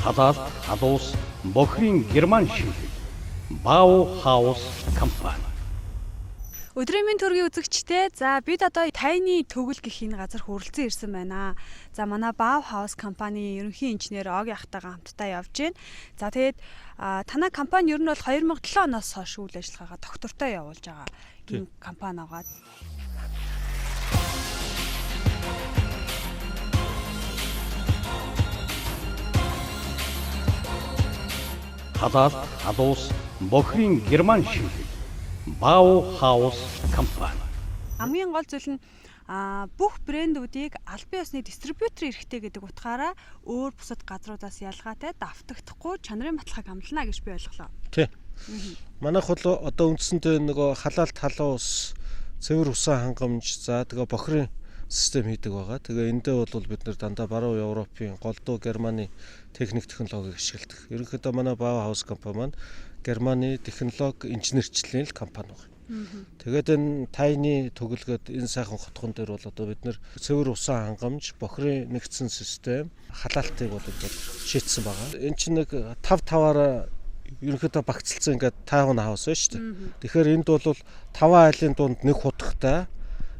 Халаалт, халуус, бохирын герман шинжил. Баухаус компани. Өдрийн мэнд төргийн үзэгчдээ, за бид одоо Тайны төгөл гэх энэ газар хүрэлцэн ирсэн байна. За манай Bauhaus компани ерөнхий инженер Оги ахтайгаа хамтдаа явж байна. За тэгээд танай компани ер нь бол 2007 оноос хойш үйл ажиллагаагаа доктортой явуулж байгаа энэ компани байгаа. Халаалт, халуус, бохирын герман шинжил. Баухаус компани. Хамгийн гол зүйл нь бүх брэндүүдийг албан ёсны дистрибьютор эрэхтэй гэдэг утгаараа өөр бусад газруудаас ялгаатай давтагдахгүй чанарын баталгааг амлана гэж би ойлголоо. Тий. Манайх бол одоо үндсэндээ нөгөө халаалт, халуус, цэвэр усан хангамж, за тэгээ бохирын систем хийдэг байгаа. Тэгээ эндээ бол бид нэр дандаа баруун Европын, голдуу Германы техник технологиг ашигладаг. Ерөнхийдөө манай Bauhaus компани маань Германы технологи инженерчлэлийн л компани байна. Тэгээд энэ Тайны төгөлгөд энэ сайхан хотхон дээр бол одоо бид нэр цэвэр усан хангамж, бохирын нэгдсэн систем, халаалтыг бол ингээд шийдсэн байгаа. Энэ чинь нэг 5 таваараа ерөнхийдөө багцлцсан ингээд таун хаус байна шүү дээ. Тэгэхээр энд бол 5 айлын дунд нэг хутгатай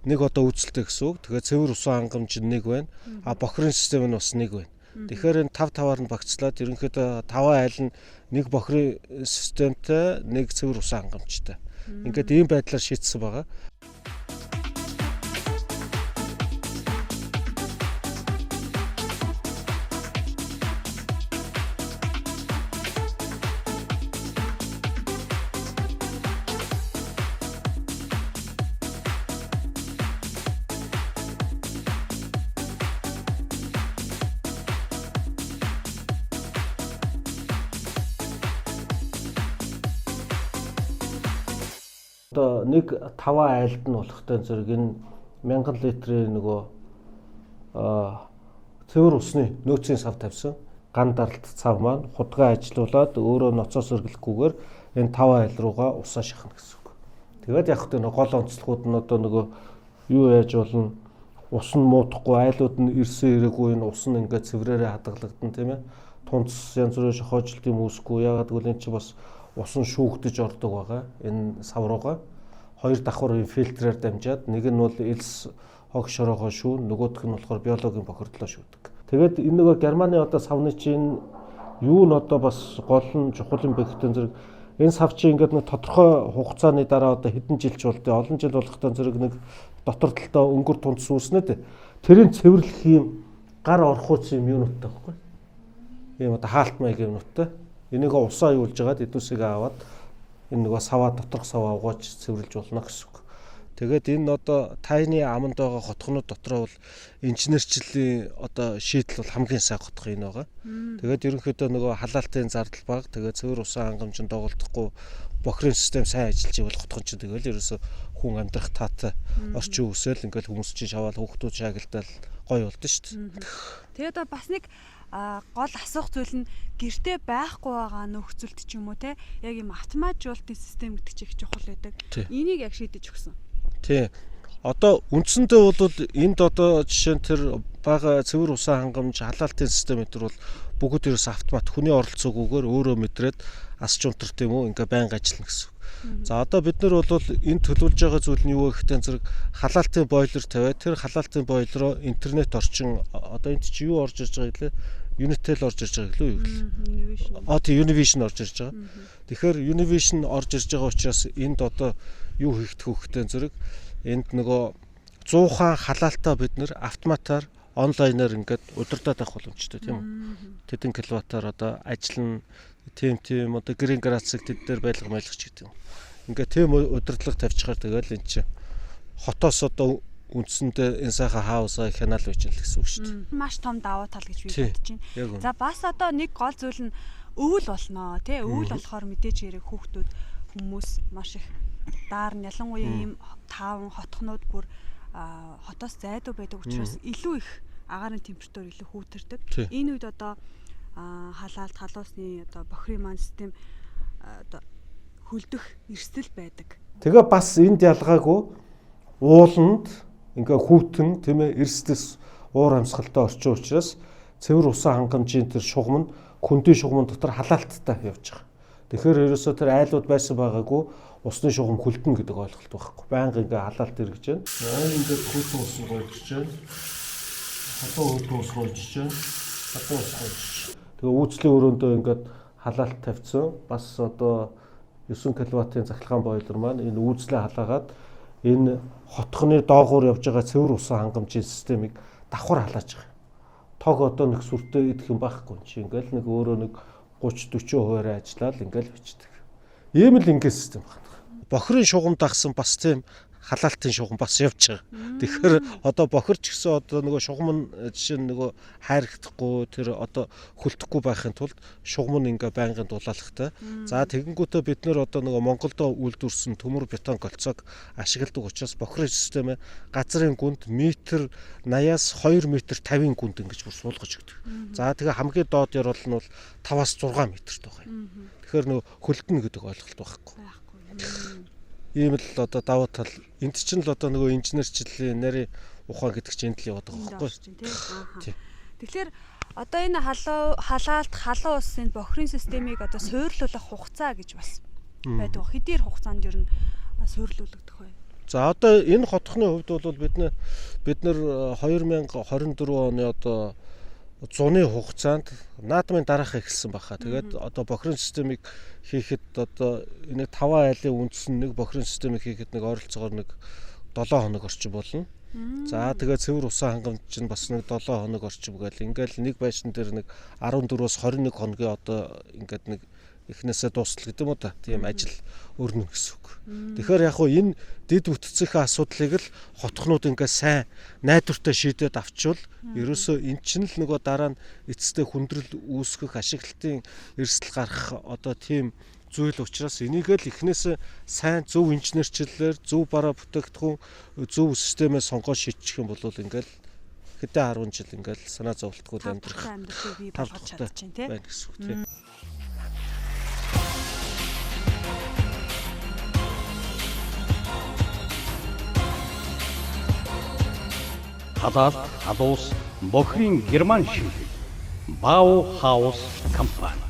нэг одоо үйлчлэлтэй гэсэн үг. Тэгээ цэвэр усан хангамж нэг байна. А бохирын систем нь бас нэг байна. Тэгэхээр энэ 5 таваар нь багцлаад ерөнхийдөө 5 айл нь нэг бохирын системтэй, нэг цэвэр усан хангамжтай. Ингээд ийм байдлаар шийдсэн байгаа. Одоо нэг 5 айлд нь болохтой зэрэг энэ 1000 литрийн нөгөө цэвэр усны нөөцийн сав тавьсан. Ган даралт цав маань худгаа ажилуулад өөрөө ноцоос өргөлөхгүйгээр энэ 5 айл руугаа усаа шахна гэсэн үг. Тэгээд яг хөтэ гол онцлогууд нь одоо нөгөө юу яаж болно, ус нь муудахгүй, айлууд нь ирсэн ирээгүй энэ ус нь ингээд цэврээрээ хадгалагдана, тийм ээ. Тунц янз бүрийн шохоожилт юм үүсэхгүй. Ягаад гэвэл энэ чинь бас ус нь шүүгдэж ордог байгаа. Энэ сав руугаа хоёр давхар юм фильтрээр дамжаад, нэг нь бол элс хог шороогоо шүүн, нөгөөх нь болохоор биологийн бохирдлоо шүүдэг. Тэгээд энэ нөгөө Германы одоо савны чинь юу н одоо бас гол нь чухал юм бэ гэхтэн зэрэг энэ сав чинь ингээд нэг тодорхой хугацааны дараа одоо хэдэн жил ч болдөө олон жил болохтой зэрэг нэг дотор талдаа өнгөр тунц үүснэ дээ. Тэрийн цэвэрлэх юм гар орохуйц юм юунуудтай байхгүй. Ийм одоо хаалт маяг юмнуудтай. Энийг усаа юулж хагаад эднүсийг аваад энэ нөгөө саваа доторх саваа угааж цэвэрлж болно гэсэн үг. Тэгээд энэ одоо Тайны аманд байгаа хотхнууд дотроо бол инженерчлэлийн одоо шийдэл бол хамгийн сайн хотх энэ байгаа. Тэгээд ерөнхийдөө нөгөө халаалтын зардал бага, тэгээд цэвэр усан хангамжинд доголдохгүй бохирын систем сайн ажиллаж ивэл хотхон чинь тэгэл ерөөсө хүн амьдрах таатай орчин үүсэл ингээл хүмүүс чинь шаваал хүүхдүүд шаагилдаал гоё болдсон шүү дээ. Тэгээд одоо бас нэг гол асуух зүйл нь гэрте байхгүй байгаа нөхцөлд ч юм уу те яг юм автоматжуулалтын систем гэдэг чинь их чухал байдаг. Энийг яг шийдэж өгсөн. Тий. Одоо үндсэндээ бол энд одоо жишээ нь тэр бага цэвэр усан хангамж, халаалтын систем энэ төр бол бүгд ерөөс автомат хүний оролцоогүйгээр өөрөө мэдрээд асч унтар тийм үү ингээ байнга ажиллана гэсэн үг. За одоо бид нар бол энэ төлөвлөж байгаа зүйл нь юу вэ гэхтэн зэрэг халаалтын бойлер тавиад тэр халаалтын бойлероо интернет орчин одоо энд чи юу орж ирж байгаа гэлээ? Unitel орж ирж байгаа гэлээ юу гэлээ? А тий, Univision орж ирж байгаа. Тэгэхээр Univision орж ирж байгаа учраас энд одоо юу хийгдэх вэ гэхтэн зэрэг энд нөгөө 100 халаалтаа бид нэр автоматар онлайнаар ингээд удирдах авах боломжтой тийм үү? Тэдэн киловаттаар одоо ажиллана, тийм одоо грин грацик тэд дээр байлга майлгач гэдэг юм. Ингээд тийм удирдлага тавьчихаар тэгэл эн чинь хотоос одоо үндсэндээ энэ сайхан хаусаа хянаал байж л гэсэн үг шүү дээ. Маш том давуу тал гэж би бодож байна. За бас одоо нэг гол зүйл нь өвөл болно тий. Өвөл болохоор мэдээж хэрэг хүүхдүүд хүмүүс маш их даарна. Ялангуяа ийм таавн хотхнууд бүр хотоос зайдуу байдаг учраас илүү их агаарын температур илүү хүүтэрдэг. Энэ үед одоо халаалт, халуусны одоо бохирын маань систем одоо хөлдөх эрсдэл байдаг. Тэгээ бас энд ялгаагүй ууланд ингээ хүүтэн тийм ээ эрсдэс уур амьсгалтай орчин учраас цэвэр усан хангамжийн тэр шугам нь Хөндийн шугамн дотор халаалттай явж байгаа. Тэгэхээр ерөөсөө тэр айлууд байсан байгаагүй усны шугам хөлдөнө гэдэг ойлголт байхгүй. Байнга ингээ халаалт эргэж байна. Айл ингээд хүйтэн ус гоожиж байна. Халуун хүйтэн ус гоожиж байна. Халуун ус гоожиж. Тэгээ үүслийн өрөөндөө ингээд халаалт тавьсан. Бас одоо 9 кВт-ийн цахилгаан бойлер маань энэ үүслээ халаагаад энэ хотхны доогуур явж байгаа цэвэр усан хангамжийн системийг давхар халааж байгаа. Тог одоо нэг сүртэй идэх юм байхгүй чи ингээл нэг өөрөө нэг 30 40% ажиллаад ингээл бичдэг. Ийм л ингээл систем байна. Бохирын шугам дагсан бас тийм халаалтын шугам бас явж байгаа. Тэгэхээр одоо бохир ч гэсэн одоо нөгөө шугам нь жишээ нь нөгөө хайрхдахгүй тэр одоо хөлтөхгүй байхын тулд шугам нь ингээ байнгын дулаалахтай. За тэгэнгүүтээ бид нэр одоо нөгөө Монголдо үйлдвэрсэн төмөр бетон колцог ашигладаг учраас бохирын системээ газрын гүнд метр 80-аас 2 м 50-ын гүнд ингэж бүр суулгаж өгдөг. За тэгээ хамгийн доод ёроол нь бол 5-аас 6 метрт байгаа юм. Тэгэхээр нөгөө хөлдөнө гэдэг ойлголт байхгүй. Ийм л одоо давуу тал энд чинь л одоо нөгөө инженерчлэлийн нарийн ухаан гэдэг чинь энд л яваад байгаа байхгүй. Тийм. Тэгэхээр одоо энэ халаалт халуун усын бохирын системийг одоо суурлуулах хугацаа гэж бас байдаг. Хэдийр хугацаанд ер нь суурлуулагдах вэ? За одоо энэ хотхны хувьд бол бид нар 2024 оны одоо зуны хугацаанд наадмын дараах эхэлсэн баха. Тэгээд одоо бохирын системийг хийхэд одоо энэ 5 айлын үндсэн нэг бохирын системийг хийхэд нэг ойролцоогоор нэг 7 хоног орчим болно. За тэгээд цэвэр усан хангамж чинь бас нэг 7 хоног орчим гээл ингээл нэг байшин дээр нэг 14-өөс 21 хоногийн одоо ингээд нэг эхнээсээ дуустал гэдэг юм уу та. Тийм ажил өрнө гэсэн үг. Тэгэхээр яг хуу энэ дэд бүтцийнхээ асуудлыг л хотхнууд ингээ сайн найдвартай шийдээд авчвал ерөөсөө эн чинь л нөгөө дараа нь эцэстээ хүндрэл үүсгэх ашиглалтын эрсдэл гарах одоо тийм зүйл учраас энийг л эхнээсээ сайн зөв инженерчлэлээр зөв бараа бүтээгдэхүүн зөв системээ сонгоо шийдчих юм бол ингээл хэдэн 10 жил ингээл санаа зовлтгүй амьдрах амьдралыг бий болгож чадчихээн тий байна гэсэн үг тий. Халаалт, халуус, бохирын герман шинжил. Баухаус компани.